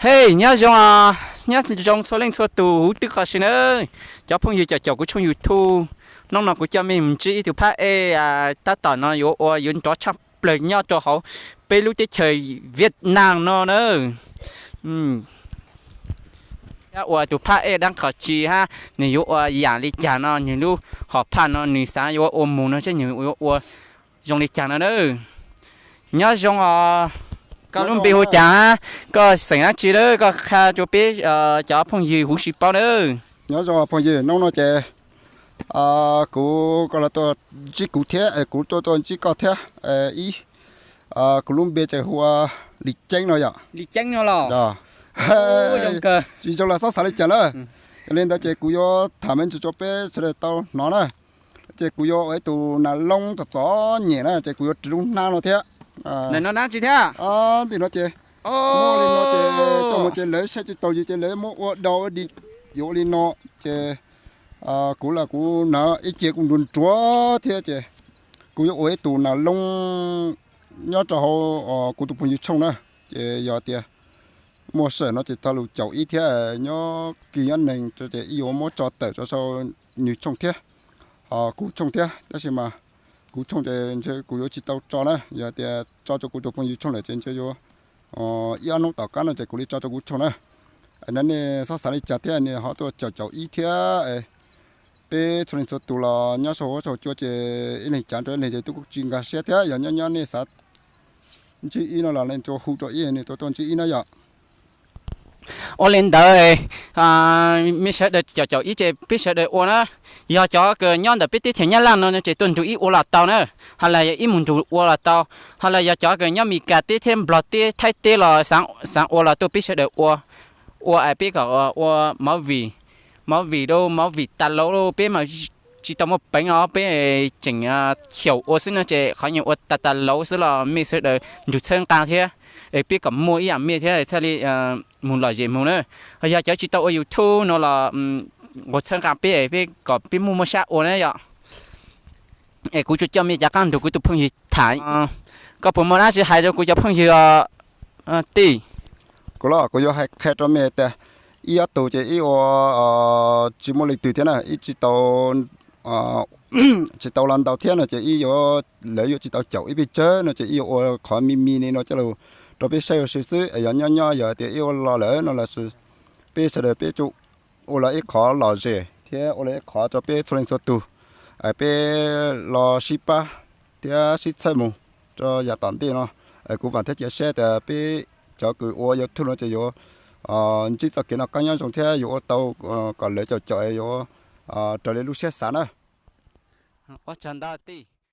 Hej, nyob zoo, nyob zoo txhua leej txhua tus huv tib qho si na. Cov phooj ywg caum kuv tshooj YouTube, hnub no kuv coj mej mus ntsib ib tug phab ej, tab tom no yuav ua yuav nrov tshaj plaws nyob rau hauv peb lub teb chaws Vietnam no na. Ua tus phab ej dab qhov tsi hab, nws yuav ua yaam li caag no, nws lub hom phaj no nws xaav yuav ua mus no seb nws yuav ua zoo li caag no na. Nyob zoo os, koj lub npe hu caag hab, koj xeem dab tsi na, koj qha rua peb cov phooj ywg huv si paub na. Nyob zoo phooj ywg, hnub no ces kuv, koj los tuaj ntsib kuv thiab, kuv tuaj tuaj ntsib koj thiab ib. Kuv lub npe ces hu ua Lis Ceeb no yom. Lis Ceeb no los? Tsis zoo los xob xav li cas na. Yog li ntawd ces kuv yuav tham me ntsis rua peb sawv daws tau hnov na. Ces kuv yuav ua ib tug nas loob txom txom nyem na, ces kuv yuav ris lub hnab no thiab. Ntawm no dab tsi thiab? Ntawm no ces muaj li no ces coj mus ces lawv saib tsis taus yus ces lawv muab ua dau ua dig yuav ua li no. Ces kuv los kuv hnav ib ce kuv nruav nruav thiab ces kuv yuav ua ib tug nas loob nyob rau hauv kuv tus phooj ywg tshooj na. Ces yog tias muaj sij hawm no ces txog lus caum ib thiab nyob kis nyob neeg ces ib yuav muab tso tawm rau sau nws tshooj thiab, ho kuv tshooj thiab, tab sis mas kuv tshooj ces ntshe kuv yuav tsis tau tso na, yog tias tso rau kuv tus phooj ywg tshooj lawm ces ntshe yuav ib ob hnub tom qab no ces kuv li tso rau kuv tshooj na. Es nej xob xav li cas thiab nej ho tuaj caum caum ib thiab. Peb txhua leej txhua tus los nyob saum huab saum cua ces ib leeg cav rau ib leeg ces twb kuj tsis nkag siab thiab, yog nyob nyob nej xav ntsib ib no los nej tuaj hu rau ib, nej tuaj tuaj ntsib ib na yom. Ua li ntawd, mej sawv daws caum caum ib ces peb sawv daws ua na. Yog cov kws nyob ntawm peb teb chaws Nyab Laj no ces tuaj nrug ib ua los tau na, ho los yog ib mus nrug ua los tau, ho los yog cov kws nyob Mes Kas teb thiab Nplog teb Thaib teb los xaav ua los tuaj peb sawv daws ua, ua es peb kom ua movie, movie rau movie tas laus, peb mas tsis tau muaj peev os, peb tseem xyaum ua xwb no ces qhov nyuag ua tas tas laus xwb los mej sawv daws nrug txhawb nqaa thiab, es peb kom muaj ib yaam mej thiab thiaj li mus lom zem mus na. Ho yog cov tsis tau ua YouTube no los nqua txhawb nqaa peb, peb kom peb muaj muaj sab ua na yom. Es kuv tsuas coj mej rov qaab nrug kuv tus phooj ywg tham, koj puas muaj dab tsi hais rau kuv cov phooj ywg os tij? Kuv los kuv yuav hais qhia rau mej tias ib ob tug ces ib ua tsis muaj leej twg thiab na, ib tsis tau, tsis tau los ntau thiab no ces ib yuav, lawv yuav tsis tau caum ib peb tsawg no ces ib yuav ua qhov me me li no coj lug rau peb saib ua si xwb. Yog nyob nyob yog tias ib ua los lawm no los peb sawv daws peb tsuas ua los ib qhov lom zem thiab ua los ib qhov rau peb txhua leej txhua tug, peb los sib pab thiab sib txhawb mus rau yav tom ntej no. Kuv vaam thiab cia siab tias peb cov kws ua YouTube no ces yuav ntsib txoj kev noj qab nyob zoo thiab yuav ua tau kom lawv caum caum yuav raws li lub siab xav na. Ua tsaug ntau tij.